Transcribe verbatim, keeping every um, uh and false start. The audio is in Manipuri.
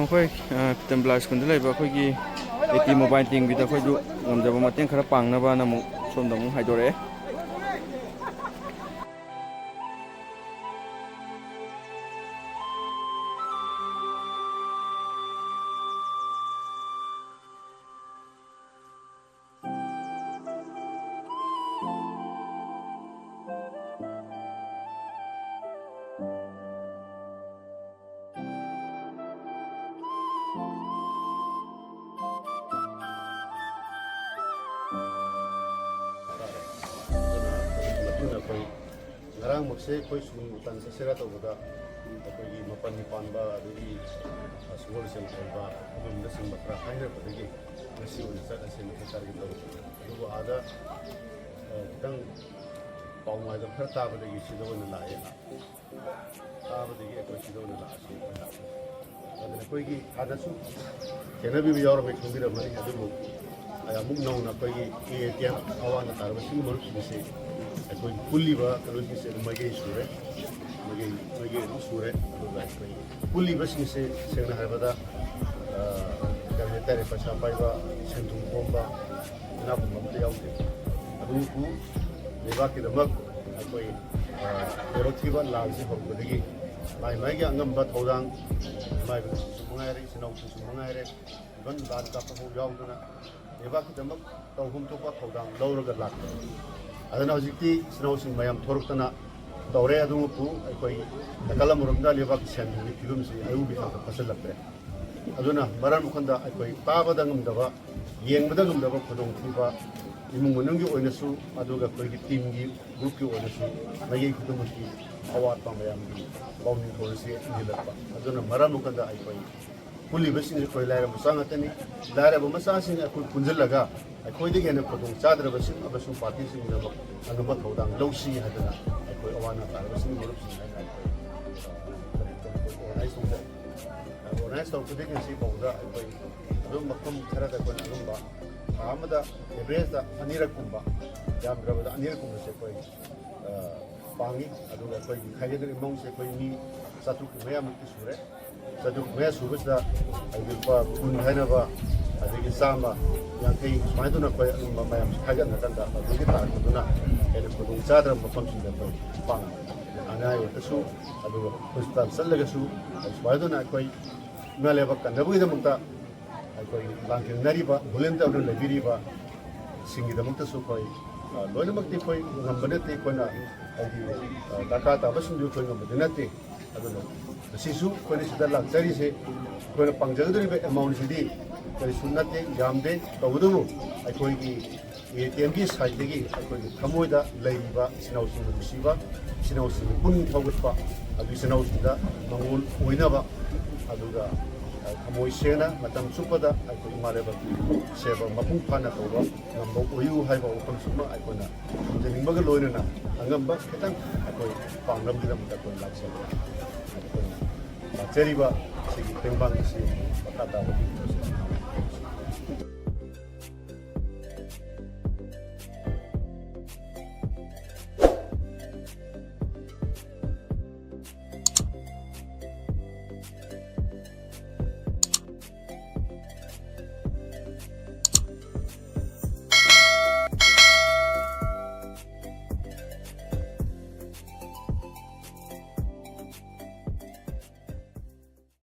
ꯃꯈꯣꯏ ꯄꯤꯇꯝꯕꯂꯥ ꯁ꯭ꯀꯨꯜꯗ ꯂꯩꯕ ꯑꯩꯈꯣꯏꯒꯤ ꯑꯦ ꯇꯤ ꯃꯣꯕꯥꯏꯜ ꯇꯤꯝꯒꯤꯗ ꯑꯩꯈꯣꯏꯁꯨ ꯉꯝꯖꯕ ꯃꯇꯦꯡ ꯈꯔ ꯄꯥꯡꯅꯕꯅ ꯑꯃꯨꯛ ꯁꯣꯝꯗ ꯑꯃꯨꯛ ꯍꯥꯏꯗꯣꯔꯛꯑꯦ꯫ ꯑꯗꯨꯅ ꯑꯩꯈꯣꯏ ꯉꯔꯥꯡꯃꯛꯁꯦ ꯑꯩꯈꯣꯏ ꯁ꯭ꯀꯨꯜ ꯇꯟ ꯆꯠꯁꯤꯔꯥ ꯇꯧꯕꯗ ꯑꯩꯈꯣꯏꯒꯤ ꯃꯄꯥꯟ ꯅꯤꯄꯥꯟꯕ ꯑꯗꯒꯤ ꯁꯒꯣꯜꯁꯦꯜ ꯑꯣꯏꯕ ꯑꯗꯨꯒꯨꯝꯕꯁꯤꯡ ꯈꯔ ꯍꯥꯏꯅꯔꯛꯄꯗꯒꯤ ꯉꯁꯤ ꯑꯣꯏꯅ ꯆꯠꯂꯁꯦꯅ ꯍꯥꯏꯇꯥꯔꯒ ꯇꯧꯕꯅꯦ꯫ ꯑꯗꯨꯕꯨ ꯑꯥꯗ ꯈꯤꯇꯪ ꯄꯥꯎ ꯅꯨꯡꯉꯥꯏꯇꯕ ꯈꯔ ꯇꯥꯕꯗꯒꯤ ꯁꯤꯗ ꯑꯣꯏꯅ ꯂꯥꯛꯑꯦ꯫ ꯇꯥꯕꯗꯒꯤ ꯑꯩꯈꯣꯏ ꯁꯤꯗ ꯑꯣꯏꯅ ꯂꯥꯛꯑꯁꯤ ꯑꯩꯈꯣꯏ ꯂꯥꯛꯄꯁꯦ꯫ ꯑꯗꯨꯅ ꯑꯩꯈꯣꯏꯒꯤ ꯍꯥꯟꯅꯁꯨ ꯈꯦꯠꯅꯕꯤꯕ ꯌꯥꯎꯔꯝꯃꯦ ꯈꯪꯕꯤꯔꯝꯃꯅꯤ꯫ ꯑꯗꯨꯕꯨ ꯑꯃꯨꯛ ꯅꯧꯅ ꯑꯩꯈꯣꯏꯒꯤ ꯑꯦ ꯑꯦ ꯇꯤ ꯑꯦꯝ ꯑꯋꯥꯡꯅ ꯇꯥꯔꯕ ꯁꯤꯒꯤ ꯃꯔꯨꯞꯁꯤꯡꯁꯦ ꯑꯩꯈꯣꯏꯒꯤ ꯄꯨꯜꯂꯤꯕ ꯀꯩꯅꯣꯁꯤꯡꯁꯦ ꯑꯗꯨꯝ ꯃꯥꯏꯀꯩ ꯁꯨꯔꯦ꯫ ꯃꯥꯏꯀꯩ ꯃꯥꯏꯀꯩ ꯑꯗꯨꯝ ꯁꯨꯔꯦ꯫ ꯑꯗꯨꯒ ꯑꯩꯈꯣꯏ ꯄꯨꯜꯂꯤꯕꯁꯤꯡꯁꯦ ꯁꯦꯡꯅ ꯍꯥꯏꯔꯕꯗ ꯀꯔꯤ ꯍꯥꯏꯇꯥꯔꯦ, ꯄꯩꯁꯥ ꯄꯥꯏꯕ, ꯁꯦꯟ ꯊꯨꯝ ꯈꯣꯝꯕ, ꯏꯅꯥꯛ ꯈꯨꯟꯕ ꯑꯝꯇ ꯌꯥꯎꯗꯦ꯫ ꯑꯗꯨꯕꯨ ꯂꯩꯕꯥꯛꯀꯤꯗꯃꯛ ꯑꯩꯈꯣꯏ ꯂꯥꯏꯕꯛ ꯊꯤꯕ ꯂꯥꯟꯁꯤ ꯍꯧꯔꯛꯄꯗꯒꯤ ꯃꯥꯏ ꯃꯥꯏꯒꯤ ꯑꯉꯝꯕ ꯊꯧꯗꯥꯡ, ꯃꯥꯏꯕꯁꯨ ꯃꯉꯥꯏꯔꯦ, ꯏꯆꯤꯟ ꯏꯅꯥꯎꯁꯤꯡꯁꯨ ꯃꯉꯥꯏꯔꯦ, ꯏꯚꯟ ꯂꯥꯟ ꯀꯥꯞꯄ ꯐꯥꯎ ꯌꯥꯎꯗꯅ ꯂꯩꯕꯥꯛꯀꯤꯗꯃꯛ ꯇꯧꯐꯝ ꯊꯣꯛꯄ ꯊꯧꯗꯥꯡ ꯂꯧꯔꯒ ꯂꯥꯛꯄꯅꯤ꯫ ꯑꯗꯨꯅ ꯍꯧꯖꯤꯛꯇꯤ ꯏꯆꯤꯟ ꯏꯅꯥꯎꯁꯤꯡ ꯃꯌꯥꯝ ꯊꯣꯔꯛꯇꯅ ꯇꯧꯔꯦ꯫ ꯑꯗꯨꯃꯛꯄꯨ ꯑꯩꯈꯣꯏ ꯅꯥꯀꯜ ꯑꯃꯔꯣꯝꯗ ꯂꯩꯕꯥꯛꯀꯤ ꯁꯦꯟ ꯊꯨꯝꯒꯤ ꯐꯤꯕꯝꯁꯤ ꯑꯌꯨꯛꯀꯤ ꯊꯥꯛꯇ ꯐꯠꯁꯤꯜꯂꯛꯇ꯭ꯔꯦ꯫ ꯑꯗꯨꯅ ꯃꯔꯝ ꯑꯣꯏꯀꯥꯟꯗ ꯑꯩꯈꯣꯏ ꯇꯥꯕꯗ ꯉꯝꯗꯕ, ꯌꯦꯡꯕꯗ ꯉꯝꯗꯕ ꯈꯨꯗꯣꯡꯊꯤꯕ ꯏꯃꯨꯡ ꯃꯅꯨꯡꯒꯤ ꯑꯣꯏꯅꯁꯨ, ꯑꯗꯨꯒ ꯑꯩꯈꯣꯏꯒꯤ ꯇꯤꯝꯒꯤ ꯒ꯭ꯔꯨꯞꯀꯤ ꯑꯣꯏꯅꯁꯨ ꯃꯥꯏꯀꯩ ꯈꯨꯗꯤꯡꯃꯛꯀꯤ ꯑꯋꯥꯠꯄ ꯃꯌꯥꯝꯒꯤ ꯄꯥꯎꯃꯤ ꯊꯧꯔꯤꯁꯦ ꯏꯟꯁꯤꯜꯂꯛꯄ꯫ ꯑꯗꯨꯅ ꯃꯔꯝ ꯑꯣꯏꯀꯥꯟꯗ ꯑꯩꯈꯣꯏ ꯄꯨꯜꯂꯤꯕꯁꯤꯡꯁꯦ ꯑꯩꯈꯣꯏ ꯂꯥꯏꯔꯕ ꯃꯆꯥ ꯉꯥꯛꯇꯅꯤ꯫ ꯂꯥꯏꯔꯕ ꯃꯆꯥꯁꯤꯡ ꯑꯩꯈꯣꯏ ꯄꯨꯟꯁꯤꯜꯂꯒ ꯑꯩꯈꯣꯏꯗꯒꯤ ꯍꯦꯟꯅ ꯈꯨꯗꯣꯡ ꯆꯥꯗ꯭ꯔꯕꯁꯤꯡ ꯑꯃꯁꯨꯡ ꯄꯥꯔꯇꯤꯁꯤꯡꯒꯤꯗꯃꯛ ꯑꯉꯝꯕ ꯊꯧꯗꯥꯡ ꯂꯧꯁꯤ ꯍꯥꯏꯗꯅ ꯑꯩꯈꯣꯏ ꯑꯋꯥ ꯑꯅꯥ ꯇꯥꯔꯕꯁꯤꯡ ꯃꯔꯨꯞꯁꯤꯡ ꯍꯥꯏꯅ ꯑꯩꯈꯣꯏ ꯑꯣꯔꯒꯅꯥꯏꯁ ꯇꯧꯖꯩ꯫ ꯑꯣꯔꯒꯅꯥꯏꯁ ꯇꯧꯔꯛꯄꯗꯒꯤ ꯉꯁꯤ ꯐꯥꯎꯕꯗ ꯑꯩꯈꯣꯏ ꯑꯗꯨꯝ ꯃꯐꯝ ꯈꯔꯗ ꯑꯩꯈꯣꯏꯅ ꯑꯗꯨꯝꯕ ꯊꯥ ꯑꯃꯗ ꯑꯦꯚꯔꯦꯖꯇ ꯑꯅꯤꯔꯛꯀꯨꯝꯕ, ꯌꯥꯝꯗ꯭ꯔꯕꯗ ꯑꯅꯤꯔꯛꯀꯨꯝꯕꯁꯦ ꯑꯩꯈꯣꯏ ꯄꯥꯡꯉꯤ꯫ ꯑꯗꯨꯒ ꯑꯩꯈꯣꯏꯒꯤ ꯈꯥꯏꯒꯠꯅꯔꯤꯕ ꯃꯑꯣꯡꯁꯦ ꯑꯩꯈꯣꯏ ꯃꯤ ꯆꯥꯇ꯭ꯔꯨꯛꯀꯤ ꯃꯌꯥꯃꯨꯛꯇꯤ ꯁꯨꯔꯦ꯫ ꯆꯥꯇ꯭ꯔꯨꯛ ꯃꯌꯥ ꯁꯨꯕꯁꯤꯗ ꯍꯥꯏꯗꯤ ꯂꯨꯄꯥ ꯀꯨꯟ ꯍꯥꯏꯅꯕ, ꯑꯗꯒꯤ ꯆꯥꯝꯃ ꯌꯥꯡꯈꯩ ꯁꯨꯃꯥꯏꯅ ꯇꯧꯅ ꯑꯩꯈꯣꯏ ꯑꯗꯨꯝꯕ ꯃꯌꯥꯝꯁꯤ ꯈꯥꯏꯒꯠꯅꯔꯀꯥꯟꯗ ꯃꯗꯨꯒꯤ ꯇꯥꯔꯛꯄꯗꯨꯅ ꯍꯦꯟꯅ ꯈꯨꯗꯣꯡ ꯆꯥꯗ꯭ꯔꯕ ꯃꯐꯝꯁꯤꯡꯗ ꯑꯩꯈꯣꯏ ꯄꯥꯡꯉꯤ꯫ ꯑꯅꯥ ꯑꯌꯦꯛꯇꯁꯨ, ꯑꯗꯨꯒ ꯍꯣꯁꯄꯤꯇꯥꯜ ꯆꯠꯂꯒꯁꯨ ꯁꯨꯃꯥꯏꯅ ꯇꯧꯅ ꯑꯩꯈꯣꯏ ꯏꯃꯥ ꯂꯩꯕꯥꯛ ꯀꯟꯅꯕꯒꯤꯗꯃꯛꯇ ꯑꯩꯈꯣꯏ ꯂꯥꯟꯊꯦꯡꯅꯔꯤꯕ, ꯚꯣꯂꯨꯟꯇꯤꯌꯔ ꯑꯣꯏꯅ ꯂꯩꯕꯤꯔꯤꯕ ꯁꯤꯡꯒꯤꯗꯃꯛꯇꯁꯨ ꯑꯩꯈꯣꯏ, ꯑ, ꯂꯣꯏꯅꯃꯛꯇꯤ ꯑꯩꯈꯣꯏ ꯉꯝꯕ ꯅꯠꯇꯦ꯫ ꯑꯩꯈꯣꯏꯅ ꯍꯥꯏꯗꯤ, ꯑ, ꯗꯔꯀꯥꯔ ꯇꯥꯕꯁꯤꯡꯗꯨ ꯑꯩꯈꯣꯏ ꯉꯝꯕꯗꯤ ꯅꯠꯇꯦ꯫ ꯑꯗꯨꯅ ꯉꯁꯤꯁꯨ ꯑꯩꯈꯣꯏꯅ ꯁꯤꯗ ꯂꯥꯛꯆꯔꯤꯁꯦ, ꯑꯩꯈꯣꯏꯅ ꯄꯥꯡꯖꯒꯗꯧꯔꯤꯕ ꯑꯦꯃꯥꯎꯟꯁꯤꯗꯤ ꯀꯔꯤꯁꯨ ꯅꯠꯇꯦ, ꯌꯥꯝꯗꯦ꯫ ꯇꯧꯕꯇꯕꯨ ꯑꯩꯈꯣꯏꯒꯤ ꯑꯦ ꯇꯤ ꯑꯦꯝꯒꯤ ꯁꯥꯏꯠꯇꯒꯤ ꯑꯩꯈꯣꯏꯒꯤ ꯊꯃꯣꯏꯗ ꯂꯩꯔꯤꯕ ꯏꯆꯤꯟ ꯏꯅꯥꯎꯁꯤꯡꯕꯨ ꯅꯨꯡꯁꯤꯕ, ꯏꯆꯤꯟ ꯏꯅꯥꯎꯁꯤꯡꯒꯤ ꯄꯨꯛꯅꯤꯡ ꯊꯧꯒꯠꯄ, ꯑꯗꯨ ꯏꯆꯤꯟ ꯏꯅꯥꯎꯁꯤꯡꯗ ꯃꯉꯣꯟ ꯑꯣꯏꯅꯕ, ꯑꯗꯨꯒ, ꯑ, ꯊꯃꯣꯏ ꯁꯦꯡꯅ ꯃꯇꯝ ꯆꯨꯞꯄꯗ ꯑꯩꯈꯣꯏ ꯏꯃꯥ ꯂꯩꯕꯥꯛꯀꯤ ꯁꯦꯕ ꯃꯄꯨꯡ ꯐꯥꯅ ꯇꯧꯕ ꯉꯝꯕ ꯑꯣꯏꯌꯨ ꯍꯥꯏꯕ ꯋꯥꯐꯝꯁꯤꯃ ꯑꯩꯈꯣꯏꯅ ꯊꯝꯖꯅꯤꯡꯕꯒ ꯂꯣꯏꯅꯅ ꯑꯉꯝꯕ ꯈꯤꯇꯪ ꯑꯩꯈꯣꯏ ꯄꯥꯡꯅꯕꯒꯤꯗꯃꯛꯇ ꯑꯩꯈꯣꯏ ꯂꯥꯛꯆꯕꯅꯤ꯫ ꯑꯩꯈꯣꯏꯅ ꯂꯥꯛꯆꯔꯤꯕ ꯁꯤꯒꯤ ꯇꯦꯡꯕꯥꯡ ꯑꯁꯤ ꯃꯈꯥ ꯇꯥꯕꯗꯤ